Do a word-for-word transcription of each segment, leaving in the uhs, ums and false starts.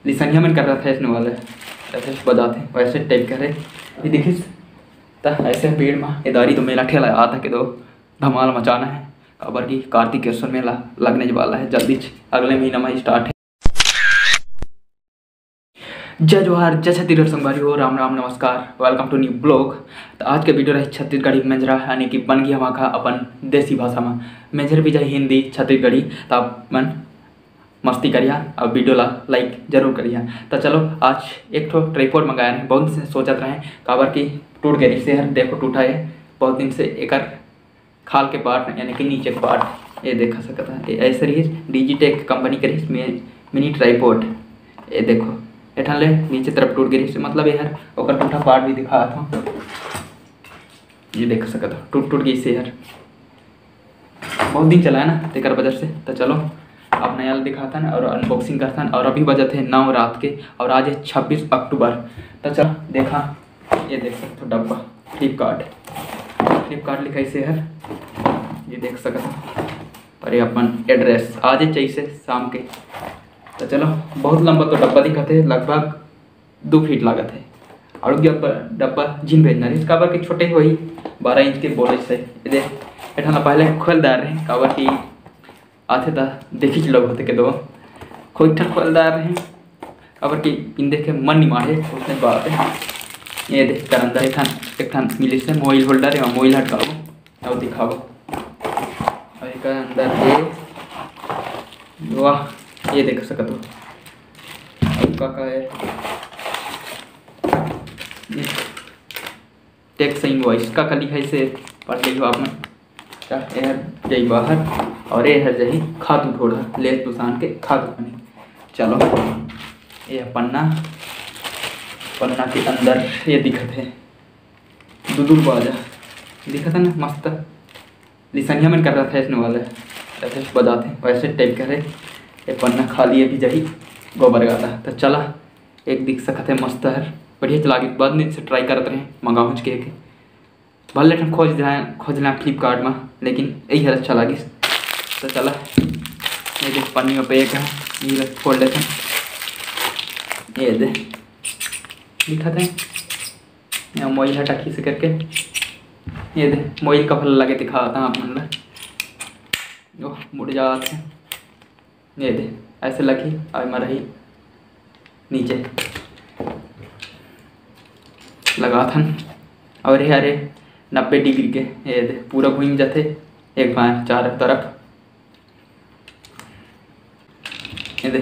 लिसनिया मन कर रहा था इसने वाले, ऐसे बजाते वैसे टाइप करे। ये देखिस, त ऐसे भीड़ में ये दारी तो मेला ठेला आता के दो धमाल मचाना है, काबर की कार्तिकेश्वर मेला लगने वाला है जल्दी, अगले महीना में स्टार्ट है। जय जोहार, जय छत्तीसगढ़ संगवारी हो, राम राम, नमस्कार, welcome to new blog। तो आज के वीडियो रही छत्तीसगढ़ी मेंझरा, यानी कि बन गया वहाँ का अपन देसी भाषा में मेंझर भी जाए हिंदी छत्तीसगढ़ी। तो आप मन मस्ती करिया, अब वीडियो ला लाइक जरूर करिया। तो चलो, आज एक ठो ट्राइपॉड मंगाया रहे, बहुत दिन से सोचत रहे, काबर की टूट गई से हर, देखो टूटा है बहुत दिन से। एकर खाल के पार्ट यानी कि नीचे के पार्ट ये देखा सकता है, ये ऐसे रही Digitech कंपनी के रही मिनी ट्राइपॉड। ये देखो, एठन ले नीचे तरफ टूट गई से, मतलब ये हर ओकर टूटा पार्ट भी दिखा था। ये देख सकता, टूट टूट गई से यार, बहुत दिन चला है ना, तेकर वजह से। तो चलो, आप नया दिखाता ना और अनबॉक्सिंग करता ना। और अभी बजत है नौ रात के और आज है छब्बीस अक्टूबर। तो चलो देखा, ये देख सकते हो डब्बा, फ्लिपकार्ट, फ्लिपकार्ट लिखाई से है, ये देख सकते हो। और ये अपन एड्रेस आज ही चाहिए से शाम के। तो चलो, बहुत लंबा तो डब्बा दिखाते हैं, लगभग दो फीट लागत है। और डब्बा, डब्बा झिन भेजना रहिस, काबर के छोटे वही बारह इंच के बोले से। ये देख, एठन ला पहले खोलदार रहे, काबर की आथे त देखिच लोग होते के दो, खोल ठन खोलदार रहे, काबर की पिन देखे मन नहीं मारे, उसने बात है। ये देख कर अंदर एक ठन, एक ठन मिले से मोबाइल होल्डर है, मोबाइल हटकाओ और दिखाओ। और एक अंदर के, वाह, ये देख सकत हो। अब का का है? टैक्स इनवॉइस का का लिखाई से पढ़ लिखो आप मन। अच्छा, ये हर जाई बाहर और ये हर जाई खातू ढोढ़ा, ले तुसान के खातू पानी। चलो, ये पन्ना, पन्ना के अंदर ये दिखत है दुदुल बाजा, दिखत है ना, मस्त। लिसनिया मन कर रहा था इसने वाला, ऐसे बजाते वैसे टाइप करे। ये पन्ना खाली अभी जाही गोबर गाता। तो चला, एक दिख सकत है मस्त हर, बढ़िया चला गई। बाद में से ट्राई करत रहे, मंगाऊंच के, के। भले ठन खोज रहे, खोज रहे फ्लिपकार्ट में, लेकिन यही हर अच्छा लागिस। तो चला, ये देख पन्नी में पैक है, ये ले खोल लेते हैं। ये दे, दिखत है, यहाँ मोबाइल हटा खींच करके। ये दे, मोबाइल का भला लगे दिखाता हूँ आप मन ला। ओह, मुड़ जात है। ये दे, ऐसे लगी, अब मैं रही नीचे लगाथन। और ये हरे नब्बे डिग्री के, ये दे, पूरा घूम जाते एक बार चारों तरफ। ये दे,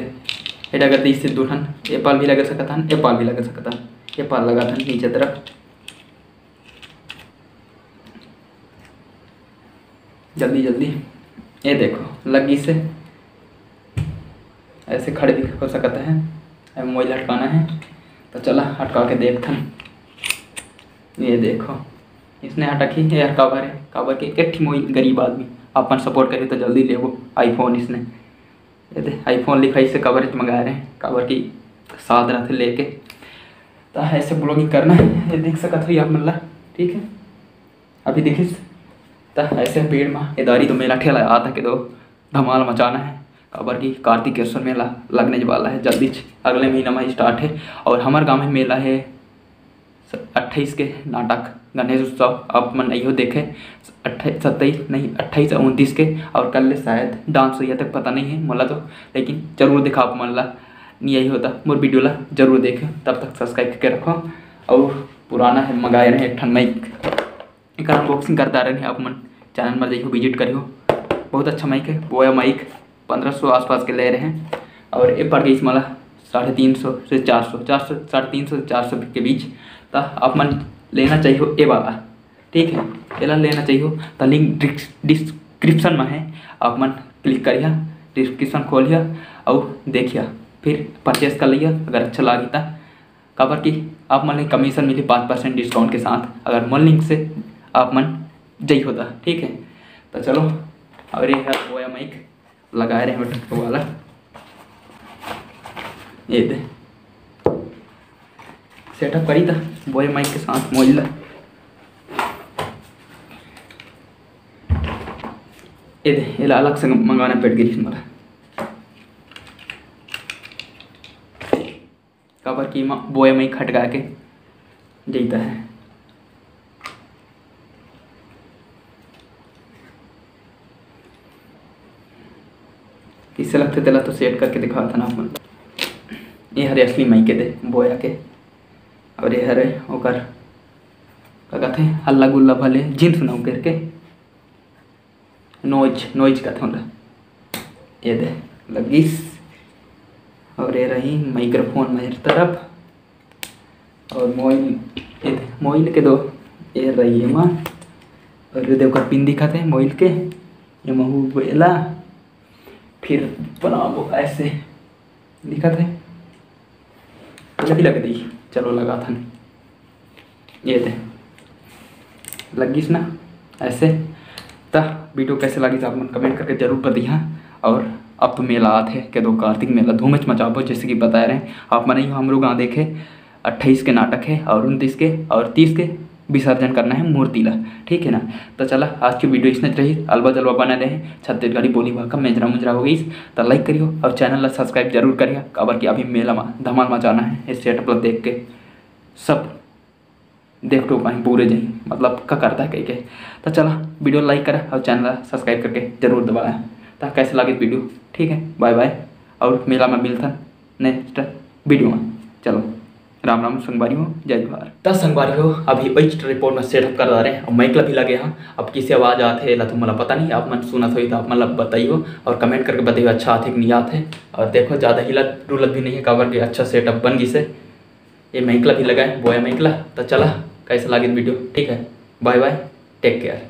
एटा कर दीस दू ठन, ए पाल भी लगा सकत हन, ए पाल भी लगा सकत हन। ए पाल लगाथन नीचे तरफ, जल्दी जल्दी। ये देखो, लग गई से, ऐसे खड़े भी हो सकता है। अब मोबाइल हटकाना है, तो चला हटका के देखथन। ये देखो, इसने हटकी, ये हर काबर है, काबर के एक ठे मोबाइल गरीब आदमी अपन सपोर्ट करे तो जल्दी लेबो आईफोन। इसने ये दे, आईफोन लिखाई से कवरेज मंगाए रहे, काबर की साथ रहते लेके। तो ऐसे ब्लॉगिंग करना है, ये देख सकत हो आप मन ला, ठीक है। अभी देखिस, तो ऐसे भीड़ में ये दारी तो मेला ठेला आता के दो धमाल मचाना है, काबर की कार्तिकेश्वर मेला लगने वाला है जल्दी, अगले महीना में स्टार्ट है। और हमारे गांव में मेला है अट्ठाईस के नाटक गणेश उत्सव, आप मन अइहो देखे, अट्ठाईस, सत्ताईस नहीं, अट्ठाईस और उनतीस के। और कल ले शायद डांस होइया तक पता नहीं है मोला तो, लेकिन जरूर देखा आप मन ला। नहीं आई होता मोर वीडियो ला जरूर देखे, तब तक सब्सक्राइब करके रखो। और पुराना है, मंगाए रहे एक ठन माइक, एकर अनबॉक्सिंग करता रहे आप मन, चैनल में देखो, विजिट करियो। बहुत अच्छा माइक है, बोया माइक, पंद्रह सौ आसपास के ले रहे हैं। और ये पड़ गई इसमें साढ़े तीन सौ से चार सौ, चार सौ, साढ़े तीन सौ से चार सौ के बीच। तो आप मन लेना चाहिए ये वाला, ठीक है, एला लेना चाहिए। तो लिंक डिस्क्रिप्शन में है, आप मन क्लिक करिया, डिस्क्रिप्शन खोलिया और देखिया, फिर परचेस कर लिया अगर अच्छा लागी तो। काबर कि आप मन ला कमीशन मिली पाँच परसेंट डिस्काउंट के साथ, अगर मन लिंक से आप मन जई होता, ठीक है। तो चलो, और ये है बोया माइक, लगाए रहे बटन वाला, ये दे सेटअप करी था बोया माइक के साथ मोबाइल ला। ये दे, एला अलग से मंगाना पड़ गई मोला। काबर कि एमा बोया माइक खटका के जइता है। कइसे लगथे तेला तो सेट करके दिखावत हन आप मन। ये हरे असली माइक के दे बोया के, और ये हरे ओकर का कथे हल्ला गुल्ला भले जिन सुनाऊ करके नॉइज, नॉइज कथे ओला। ये दे लगिस, और ये रही माइक्रोफोन मेर तरफ, और मोबाइल, ये दे मोबाइल के दो ये रही एमा, और ये दे ओकर पिन दिखत हे मोबाइल के, ये महू एला फिर बनाबो ऐसे दिखत हे, लगी लगे दी। चलो लगाथन, ये दे लगिस ना ऐसे। त वीडियो कैसे लगिस आप मन कमेंट करके जरूर बतिहा। और अब तो मेला आत हे के दो कार्तिक मेला धूमेच मचाबो, जैसे कि बताए रहे आप मन ही हमरो गाँव देखे अट्ठाईस के नाटक हे और उनतीस के और तीस के विसर्जन करना है मूर्ति ला, ठीक है ना। तो चला आज की वीडियो इसने रही, अलवा जलवा बना रहे छत्तीसगढ़ी बोली भाखा मेजरा मुजरा हो गई। तो लाइक करियो और चैनल ला सब्सक्राइब जरूर करियो, काबर कि अभी मेला में धमाल मचाना है इस सेटअप ला देख के सब देख तो कहीं पूरे जही मतलब का करता है कह के। तो चला वीडियो लाइक करा और चैनल ला सब्सक्राइब करके जरूर दबाया। तो कैसे लगे वीडियो, ठीक है, बाय बाय और मेला में मिलथन नेक्स्ट वीडियो में। चलो राम राम संगवारी हो, जय जोहार। त संगवारी हो अभी वही ट्राइपॉड में सेटअप कर डारे और माइक ला भी लगे हाँ। अब किसे आवाज आत है ला तुम ला पता नहीं, आप मन सुनत होई तो आप मन ला बताइयो और कमेंट करके बताइयो अच्छा आत है कि नहीं आत है। और देखो ज़्यादा हिलत डुलत भी नहीं है, काबर के अच्छा सेटअप बन गिस हे। ये माइक ला भी लगा है बोया माइक ला। तो चला कैसे लागे वीडियो, ठीक है, बाय बाय, टेक केयर।